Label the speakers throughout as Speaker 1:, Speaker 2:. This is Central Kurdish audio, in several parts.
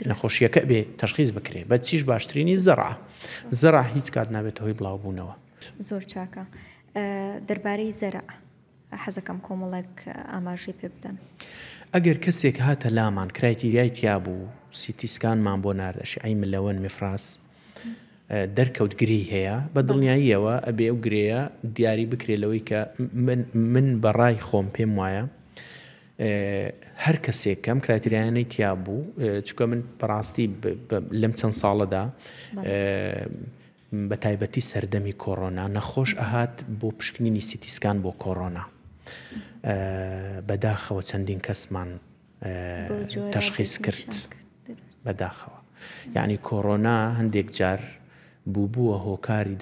Speaker 1: نەخۆشیەکە بێ تەشخیز بکرێ بە چیش باشترینی زەرع زەرع هیچ کات نابێتە هۆی بڵاوبوونەوە.
Speaker 2: زۆر چاکە دەربارەی زەرع حەزەکەم کۆمەڵێک ئاماژەی پێ بدەن.
Speaker 1: ئەگەر کەسێک هاتە لامان کرایتیریای تیابوو سیتی سکانمان بۆ نارد ئەشعەی ملەوەن مفراس دەرکەوت گرێی هەیە بە دڵنیاییەوە ئەبێ ئەو گرێیە دیاری بکرێ لەوەی کە من من بەڕای خۆم پێم وایە هەر کەسێک کەم کرایتریانەی تیا بوو چکە من بەڕاستی لەم چەند ساڵەدا بە تایبەتی سەردەمی کۆرۆنا نەخۆش ئەهات بۆ پشکنینی سیتیسکان بۆ کۆرۆنا بەداخەوە چەندین کەسمان تەشخیس کرد بەداخەوە یعنی کۆرۆنا هەندێک جار بوو بووە هۆکاری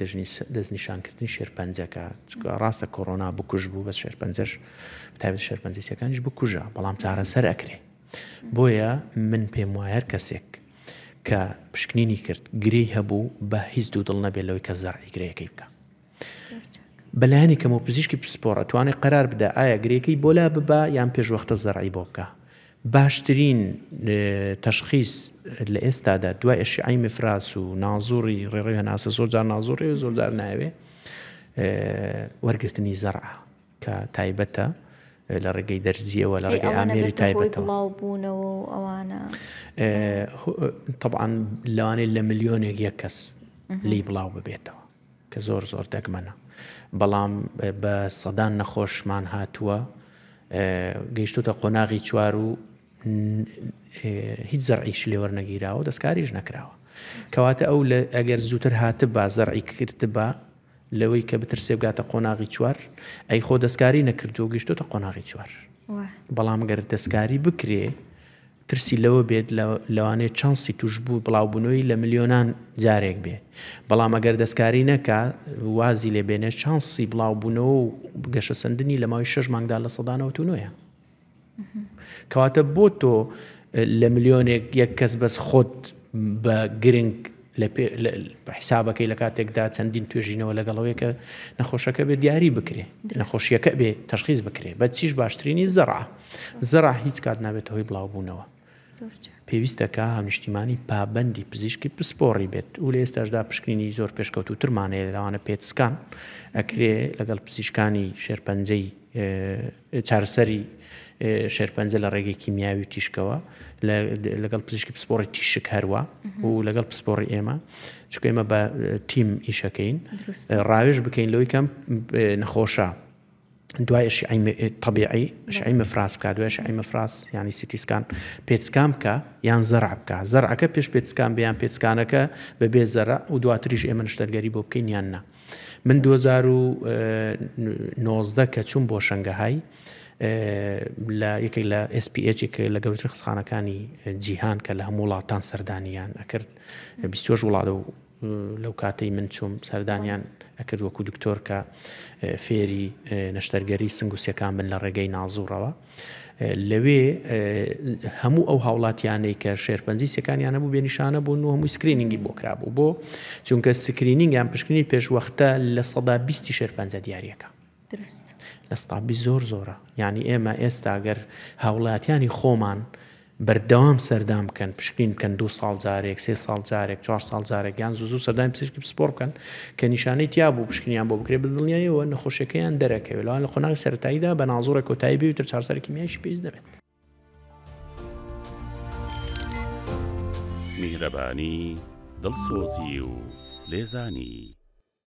Speaker 1: دەستنیشانکردنی شێرپەنجەکە چونکە ڕاستە کۆرۆنا بکوژ بوو بەس شێرپەنجەش بەتایبەت شێرپەنجەی سیەکانیش بکوژە بەڵام چارەسەر ئەکرێ بۆیە من پێم وایە هەر کەسێک کە پشکنینی کرد گرێی هەبوو بە هیچ دوودڵ نەبێت لەوەی کە زەرعی گرێیەکەی بکە بەلایەنی کەمەوە پزیشکی پسپۆڕ ئەتوانێت قەرار بدا ئایا گرێکەی بۆ لا ببا یان پێشوەختە زەرعی بۆ بکا. باشترین تەشخیس لە ئێستادا دوای ئەشیعەی مفراس و نازوڕی ڕێڕەوی هەناسە زۆر جار نازوڕێ و زۆر جار ناوێ وەرگرتنی زەرعە کە تایبەتە لە ڕێگەی دەرزیەوە لە ڕێگەی ئامێری تایبەتەوە
Speaker 2: بڵاو بوونەوە و ئەوانە
Speaker 1: طبعا لەوانەیە لە ملیۆنێک یەک کەس لی بڵاو ببێتەوە کە زۆر زۆر دەگمەنە بەڵام بە سەدان نەخۆشمان هاتووە گەیشتوتە قۆناغی چوار و هیچ زەرعیش لێوەرنەگیراوە دەستکاریش نەکراوە کەواتە ئەو ئەگەر زووتر هاتبا زەرعی کردبا لەوەی کە بترسێ بگاتە قۆناغی چوار ئەی خۆ دەستکاری نەکردو گەیشتۆتە قۆناغی چوار بەڵام گەر دەستکاری بکرێ ترسی لەوە بێت لەوانەیە چانسی توشبوو بڵاوبوونەوەی لە ملیۆنان جارێک بێ بەڵام ئەگەر دەستکاری نەکا وازی لێ بێنێ چانسی بڵاوبوونەوە و گەشەسەندنی لە ماوەی شەش مانگدا 99% ە کەواتە بۆ تۆ لە ملیۆنێک یەک کەس بەس خۆت بە گرنگ لە حیسابەکەی لە کاتێکدا چەندین توێژینەوە لەگەڵەوەی کە نەخۆشەکە بێ دیاری بکرێ نەخۆشیەکە بێ تەشخیز بکرێ بە چیش باشترینی زەرع زەرع هیچ کات نابێتە هۆی بڵاوبوونەوە پێویستە کە هاونیشتیمانی پابەندی پزیشکی پسپۆڕی بێت و لە ئێستاشدا پشکنینی زۆر پێشکەوتووترمان هەیە لەوانە پێت سکان ئەکرێ لەگەڵ پزیشکانی شێرپەنجەی چارەسەری شێرپەنجە لە ڕێگەی کیمیاوی و تیشکەوە لەگەڵ پزیشکی پسپۆڕی تیشک هەروە و لەگەڵ پسپۆڕی ئێمە چونکە ئێمە بە تیم ئیشەکەین ڕاوێژ بکەین لەوەی کەم نەخۆشە دوای ئەشعەی تەبیعی ئەشعەی مفراس بکە دوای ئەشعەی مفراس یانی سیتی سکان پێت سکان بکە یان زەرع بکە زەرعەکە پێش پێت سکان بێ یان پێت سکانەکە بەبێ زەرع و دواتریش ئێمە نەشتەرگەری بۆ بکەین یان نا من 2019 کە چووم بۆ شەنگەهای لە یەکێک لە SPH کە لە گەورەترین خەستەخانەکانی جیهان کە لە هەموو وڵاتان سەردانیان ئەکرد 20 وڵات و لەو کاتەی من چووم سەردانیان ئەکرد وەکو دکتۆر کە فێری نەشتەرگەری سنگ و سیەکان بن لە ڕێگەی نازوڕەوە لەوێ هەموو ئەو هاوڵاتیانەی کە شێرپەنجەی سیەکانیان هەبوو بێنیشانە بوون و هەمووی screening ی بۆ کرابوو بۆ چونکە screening یان پشکنینی پێشوەختە لە سەدا بیستی شێرپەنجە دیارەکە
Speaker 2: دروست
Speaker 1: لە سەدا 20 زۆر زۆرە یعنی ئێمە ئێستا گەر هاوڵاتیانی خۆمان بەردەوام سەردان بکەن پشکنین بکەن دوو ساڵ جارێک سێ ساڵ جارێک چوار ساڵ جارێک یان زوو زوو سەردانی پزیشکی پسپۆڕ بکەن کە نیشانەی تیا بوو پشکنینیان بۆ بکرێت بە دڵنیاییەوە نەخۆشیەکەیان دەرەکەوێت لەوان لە قۆناغی سەرەتاییدا بە نازوڕێ کۆتایی بێ و تر چارەسەری کیمیاییشی پێویست نەبێت.
Speaker 3: میهرەبانی، دڵسۆزی و لێزانی.